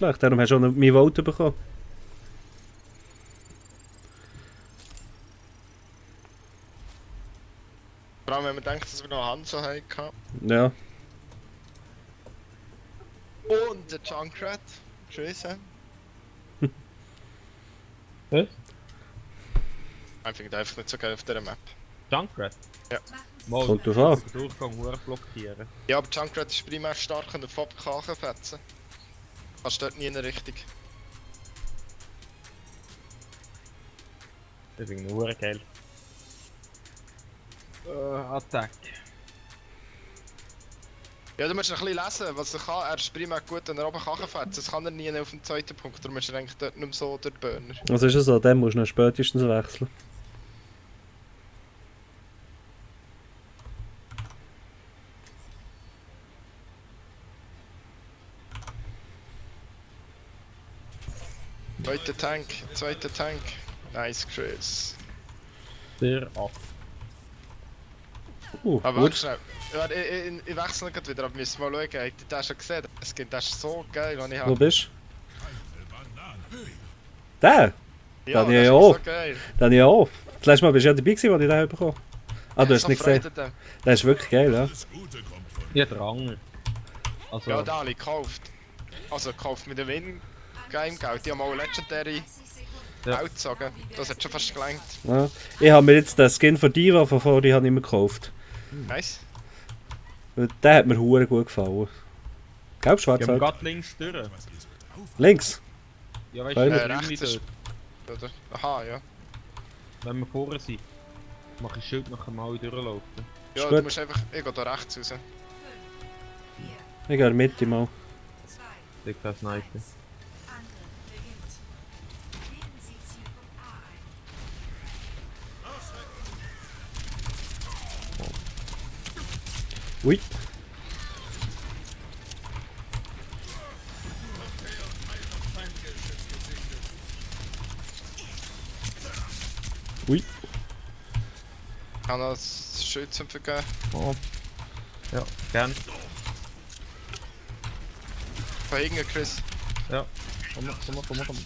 schlecht. Darum hast du auch noch mein Vote bekommen. Vor allem, wenn man denkt, dass wir noch Hanzo hatten. Ja. Und der Junkrat. Tschüss. Was? Ich finde einfach nicht so geil auf dieser Map. Junkrat? Ja. Mal, Kommt drauf an. den Durchgang hure blockieren. Ja, aber Junkrat ist primär stark an der Fobkachen fetzen. Kannst dort nie in eine Richtung. Das finde ich hure geil. Attack. Ja, du musst noch ein bisschen lesen, was er kann. Er ist primär gut, wenn er oben Kachen fetzt. Das kann er nie auf dem zweiten Punkt. Darum ist er eigentlich dort nicht mehr so der Burner. Was ist es so? Dann musst du noch spätestens wechseln. Zweiter Tank. Nice, Chris. Der 8. Aber Gut. schnell. Warte, ich wechsle gerade wieder, aber wir müssen mal schauen. Habt ihr das schon gesehen? Das ist so geil, was ich Wo habe. bist du? Der? Ja, den das ist ja auch. so geil. Den ja auch. Das letzte Mal bist du ja dabei gewesen, als ich den bekommen habe. Ah, du Ich hast hab nicht so gesehen. Freude an dem. Der ist wirklich geil, ja. Ja, der Anger. Also, Ja, da habe ich gekauft. Also gekauft mit dem Win-Game-Geld. Die haben auch Legendary Ja. Geld gezogen. Das hat schon fast gelangt. Ja. Ich habe mir jetzt den Skin von Diva von vorhin habe ich mir gekauft. Nice. Weil der hat mir hure gut gefallen. Gelb, wir schwarz haben halt. gerade links durch. Links. Ja, weißt Beide. du, der Rechts ist- dort. Oder? Aha, ja. Wenn wir vorne sind, mache ich Schild noch einmal durchlaufen. Ja, Ist du gut. musst einfach. Ich gehe da rechts raus. Ich gehe in der Mitte mal. Ich kann snipen. Ui. Ui. Ich kann das Schild zum Vergeben. Oh. Ja, gern. Von hinten, Chris. Ja. Komm, komm.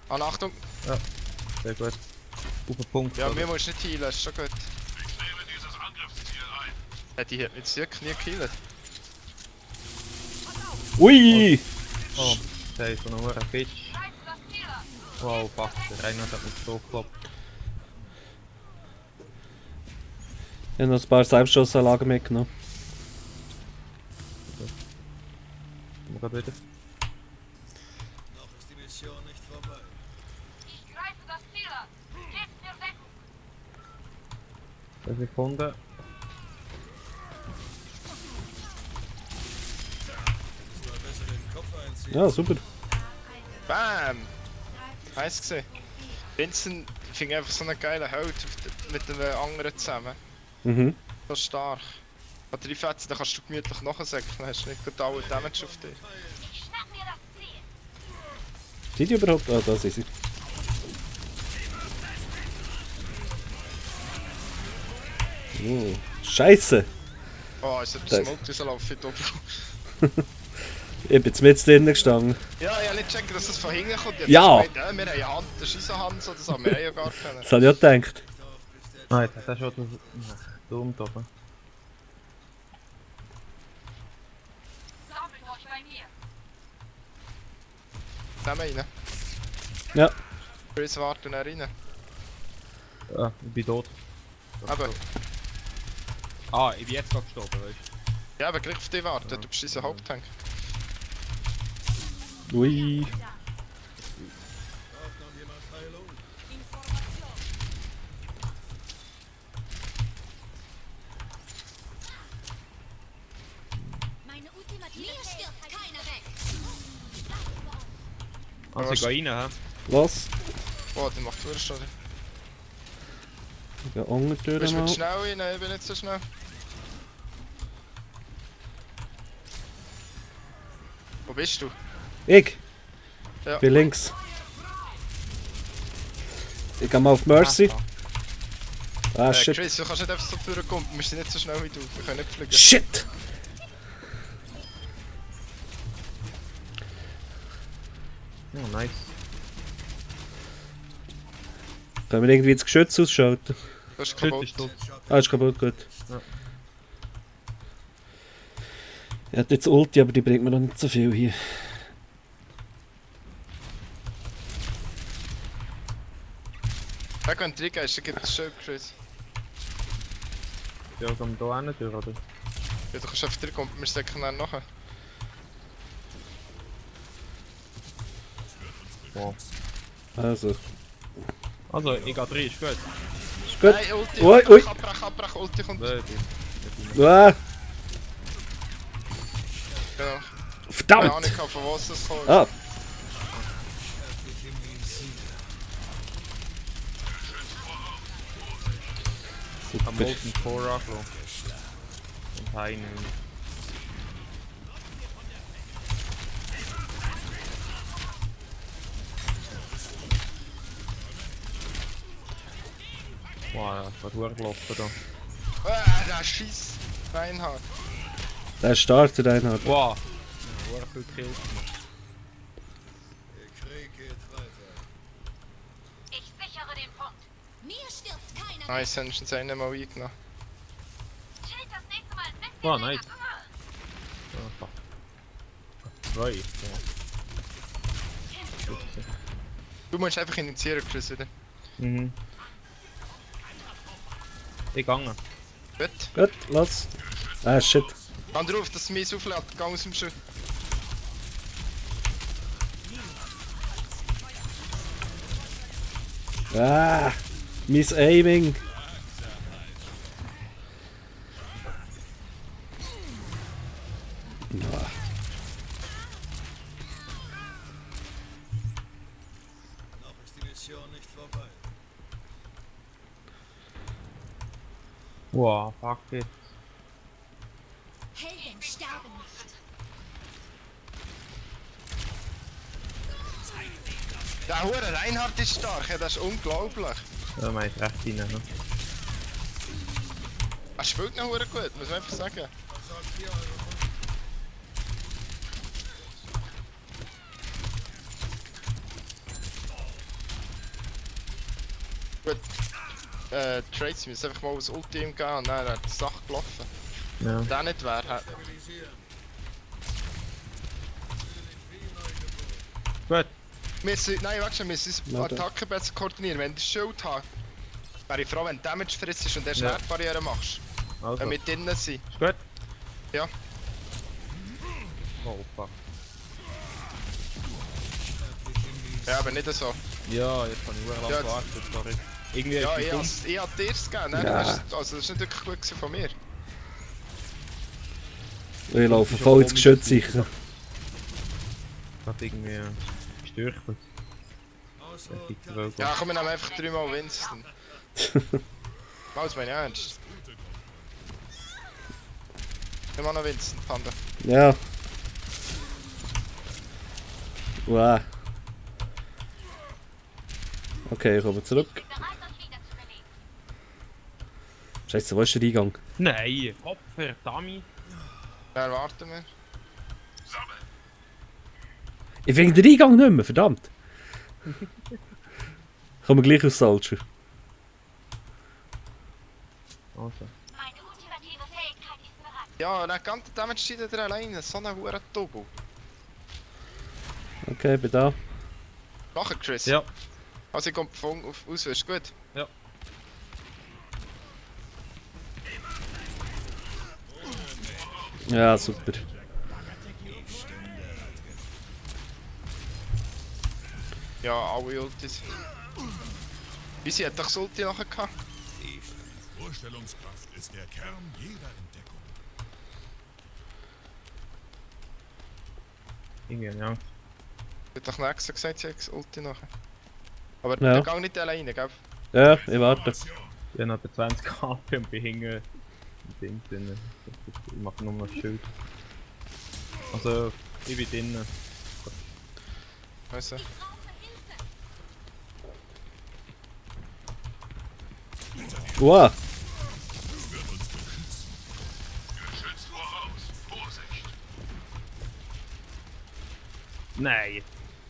An Achtung! Sehr gut. Auf den Punkt. Ja, oder? mir musst du nicht healen, ist schon gut. Ja, die hat mich wirklich nie gekillt. Ui. Oh, der ist so ein hoher Bitch. Wow, fuck, der Reinhard hat mich so gekloppt. Ich habe noch ein paar Selbstschussanlagen mitgenommen. Kommen wir gerade wieder. Noch ist die Mission nicht vorbei. Ich greife das Ziel an. Gebt mir Deckung. Das gefunden. Soll besser den Kopf einziehen. Ja, super. Bam! Nice gesehen. Vincent finde ich einfach so einen geilen Held mit den anderen zusammen. Mhm. So stark. An 3 Fetzen, da kannst du gemütlich nachsäckeln, dann hast du nicht gut alle Damage auf dich. Ich schnapp mir das Ziel. Sind die überhaupt? Ah, da sind sie. Oh, Scheiße! Oh, ist das Das- Smoke, so laufe ich doppelt. Ich bin jetzt mit drinnen gestanden. Ja, ich habe nicht gecheckt, dass das von hinten kommt. Ich hab Ja. gemeint, wir haben eine Hand, das ist unsere Hand, so, das haben wir ja gar können. Das habe ich auch gedacht. Nein, das ist schon dumm da oben. Sammelt euch bei mir. Nehmen rein. Ja. Chris warten dann rein. Ah, ich bin tot. Aber, Ah, ich bin jetzt gerade gestorben, weißt ja, aber gleich auf dich warten, du bist unser Haupttank. Ui. Braucht noch jemand Heilung? Meine ultimative Mir stirbt keiner weg. du? Also, ich gehe rein, hä? Was? Oh, der macht Tourist, oder? Ich gehe unten Bist durch du mit mal. schnell rein? Ich bin nicht so schnell. Wo bist du? Ich? Ja. Bin links. Ich gehe mal auf Mercy. Ah, shit. Chris, du kannst nicht einfach so durchkommen, wir sind nicht so schnell wie du, wir können nicht fliegen. Shit! Oh, nice. Können wir irgendwie das Geschütz ausschalten? Das ist Schütz kaputt. ist tot. Ah, ist kaputt, gut. Ja. Ich hatte jetzt Ulti, aber die bringt mir noch nicht so viel hier. Wenn du reingehst, dann gibt es schön, Chris. Ja, kommen wir hier hin durch, oder? Ja, du kannst einfach reinkommen, wir stecken dann nachher. Wow. Also, Also, ich gehe rein, ist gut. ist gut. Nein, Ulti, Ui, ui. abbrech, Ulti kommt. Nein, Ah, Genau. Keine Ahnung, verdammt! von was das kommt. Ah, am super. Molten Core angelassen. Und Heine. Wow, was durchgelaufen da. Der Scheiß Reinhard. Der startet Reinhard. Wow! Ja, viel Kills gemacht. Der Krieg geht weiter. Ich sichere den Punkt. Mir stirbt keiner. Nice, haben sie einen mal eingenommen. Schild das nächste Mal ein bisschen Oh, länger. nice. Ah, fuck. 2. Ja. Du musst einfach initiieren, Chris, wieder. Mhm. Ich gehe. Gut. Gut, lass. Ah, shit. Geh drauf, dass es mich auflädt. Geh aus dem Schiff. Ah, Miss Aiming. Ah, Noch ist die Mission nicht vorbei. Wow, fuck it. Helden sterben nicht. Der Hure Reinhard ist stark, ja, das ist unglaublich. Da meint recht rein, ne? Er spielt noch Hure gut, muss man einfach sagen. Gut. Tracy muss einfach mal das Ultim gehen und dann hat die Sache gelaufen. Ja. Wenn der nicht wäre, hat... Gut. Nein, warte schon, wir müssen unsere Warte. Attacken besser koordinieren. Wenn du Schild hast, wäre ich froh, wenn du Damage frisst und der Ja. Schwertbarriere machst. Also. Wenn wir drinnen sind. Ist gut? Ja. Oh, fuck. Ja, aber nicht so. Ja, jetzt kann ich sehr lange Ja, gewartet, sorry. Irgendwie Ja, ist ich hab dir es gegeben, ne? Ja. Das ist, also das ist nicht wirklich gut gewesen von mir. ich laufe voll ins Geschütz sicher. hat irgendwie gestürcht. Ja, komm, wir nehmen einfach 3-mal Winston. Mal, das meine ich ernst. Nimm mal noch Winston, Panda. Ja. Wow. Okay, ich komme zurück. Bereit, euch wieder zu beleben. Scheiße, wo ist der Eingang? Nein, Kopf, Dummy. Ja, warten wir. Ich finde den Eingang nicht mehr, verdammt. Kommen wir gleich aus Salcher. Also. Meine ultimative Fähigkeit ist bereit. Ja, dann kann der Damage steht er alleine, so ein hoher Togo. Okay, bin da. Nachher, Chris. Ja. Also ich komme von auf aus, ist gut. Ja. Ja, super. Ja, alle Ultis. Wie sie hat doch das Ulti nachher gehabt? Vorstellungskraft ist der Kern jeder Entdeckung. Irgendwie, ja. Ich hat doch nächstes gesagt, sie hat das Ulti nachher. Aber Ja. der gang nicht alleine, gell? Ja, ich warte. Ich bin etwa 20 HP und bin hinten im Ding drin. Ich mache nur noch Schild. Also, ich bin drinnen. Also. Wow. Geschützt voraus. Vorsicht. Nein!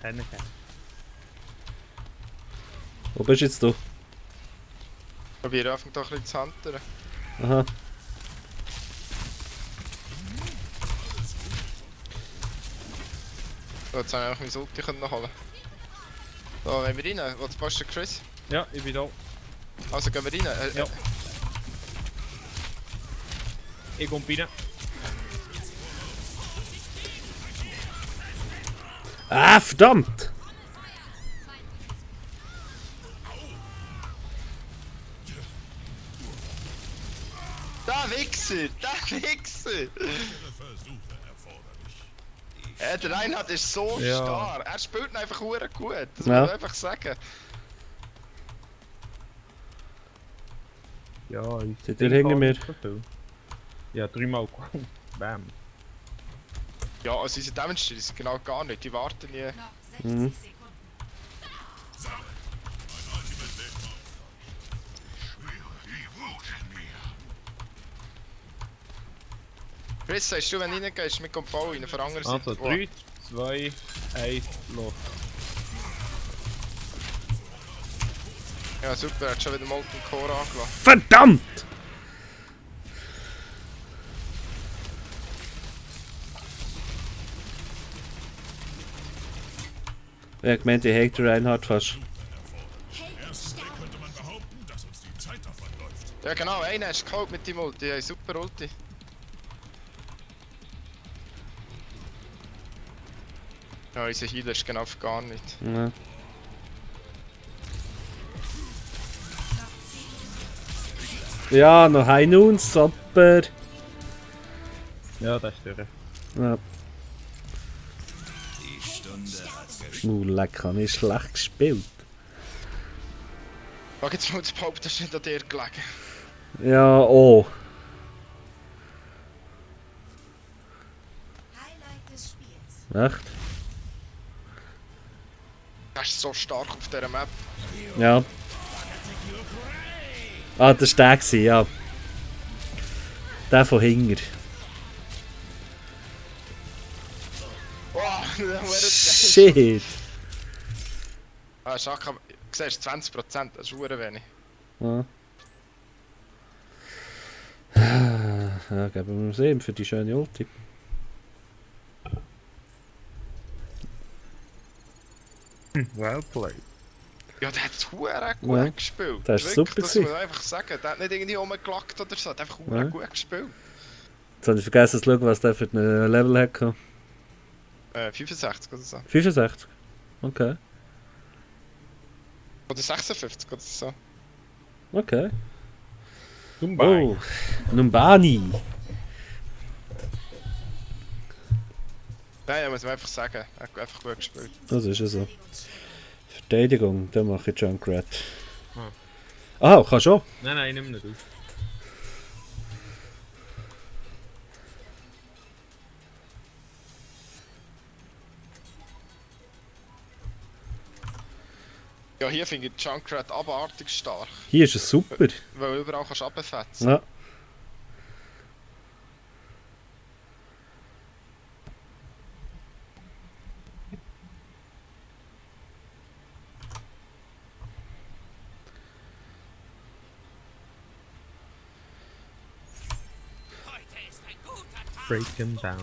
Henneken. Wo bist jetzt du? Probier einfach doch ein bisschen zu hantern. Aha. So, jetzt habe ich mein Ulti noch holen. So, wollen wir rein? Was passt der Chris? Ja, ich bin da. Also gehen wir rein. Ja. Ich komme rein. Ah, verdammt! Der Wichser! Der Wichser! Versuche erforderlich. Der Reinhard ist so Ja. stark. Er spielt ihn einfach verdammt gut. Das Ja. muss ich einfach sagen. Ja, ich Seid ihr hinter mir? Ja, 3-mal gekommen. Bam. Ja, also diese Damage, die sind genau gar nicht. Die warten nie. Noch 60 Mhm. Sekunden. Chris, sagst du, wenn du reingehst, mit kommt Ball rein, von der anderen Also, Seite. 3, 2, 1, los. Ja, super, er hat schon wieder Molten Core angelassen. Verdammt! Ich hab gemeint, ich hate Reinhard fast. Erstens könnte man behaupten, dass uns die Zeit davonläuft. Ja genau, einer hast du geholt mit dem Ulti, ja, super Ulti. Ja, unser Healer ist genau für gar nicht. Ja. Ja, noch ein Nun, super. Ja, das ist der. Ja. Die Stunde hat geschlagen. Lecker, nicht schlecht gespielt. Sag jetzt mal, das behaupten, das ist nicht an dir gelegen. Ja, oh. Highlight des Spiels. Echt? Er ist so stark auf dieser Map. Ja. Ah, das war der, gewesen, ja. Der von Hinger. Wow, Shit. Ah, Schaka, du siehst 20%, das ist verdammt wenig. Ja. Ja, geben wir uns eben für die schöne Ulti. Well played. Ja, der hat verdammt gut Ja, gespielt. das ist Wirklich, super das gewesen. muss man einfach sagen. Der hat nicht irgendwie rumgelackt oder so, der hat einfach Ja. verdammt gut gespielt. Jetzt habe ich vergessen zu schauen, was der für ein Level hatte. 65 oder so. 65. Okay. Oder 56 oder so. Okay. Dumbai. Oh, Numbani. Nein, ja, muss man einfach sagen. Er hat einfach gut gespielt. Das ist ja so. Verteidigung, da mache ich Junkrat. Ah. Ah, kann schon. Nein, nein, nimm nicht auf. Ja, hier finde ich Junkrat abartig stark. Hier ist es super. Weil du überall kannst runterfetzen. Ja. Break him down.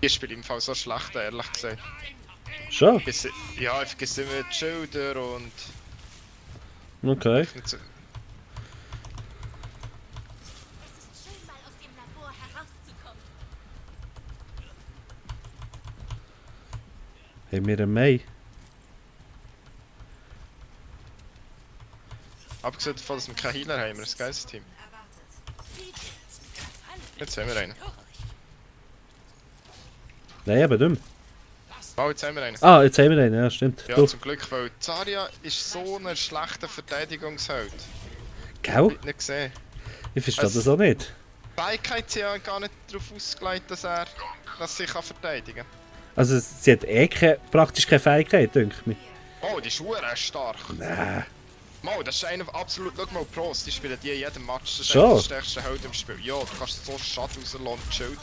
Ich spiele im Fall so schlecht, ehrlich gesagt. Schon? Ja, ich vergesse immer die Schilder und... Okay. nicht so- Es ist schön, mal aus dem Labor herauszukommen. Haben wir einen Mai? Abgesehen davon, dass wir keinen Healer haben, haben wir ein geiles Team. Jetzt haben wir einen. Nein, eben dumm. Oh, jetzt haben wir einen. Ah, jetzt haben wir einen, ja, stimmt. Ja, Du, zum Glück, weil Zarya ist so ein schlechter Verteidigungsheld. gell? Nicht gesehen. Ich verstehe Also- das auch nicht. Die Fähigkeit ist ja gar nicht darauf ausgelegt, dass sie kann verteidigen kann. Also, sie hat eh praktisch keine Fähigkeit, denke ich mir. Oh, die ist verdammt stark. Nein. Mal, das ist einer absolut... Schau mal, Pros, die spielen die in jedem Match. Das ist Schon? einer der stärksten Helden im Spiel. Ja, du kannst so Schatten rauslassen, die Schilder.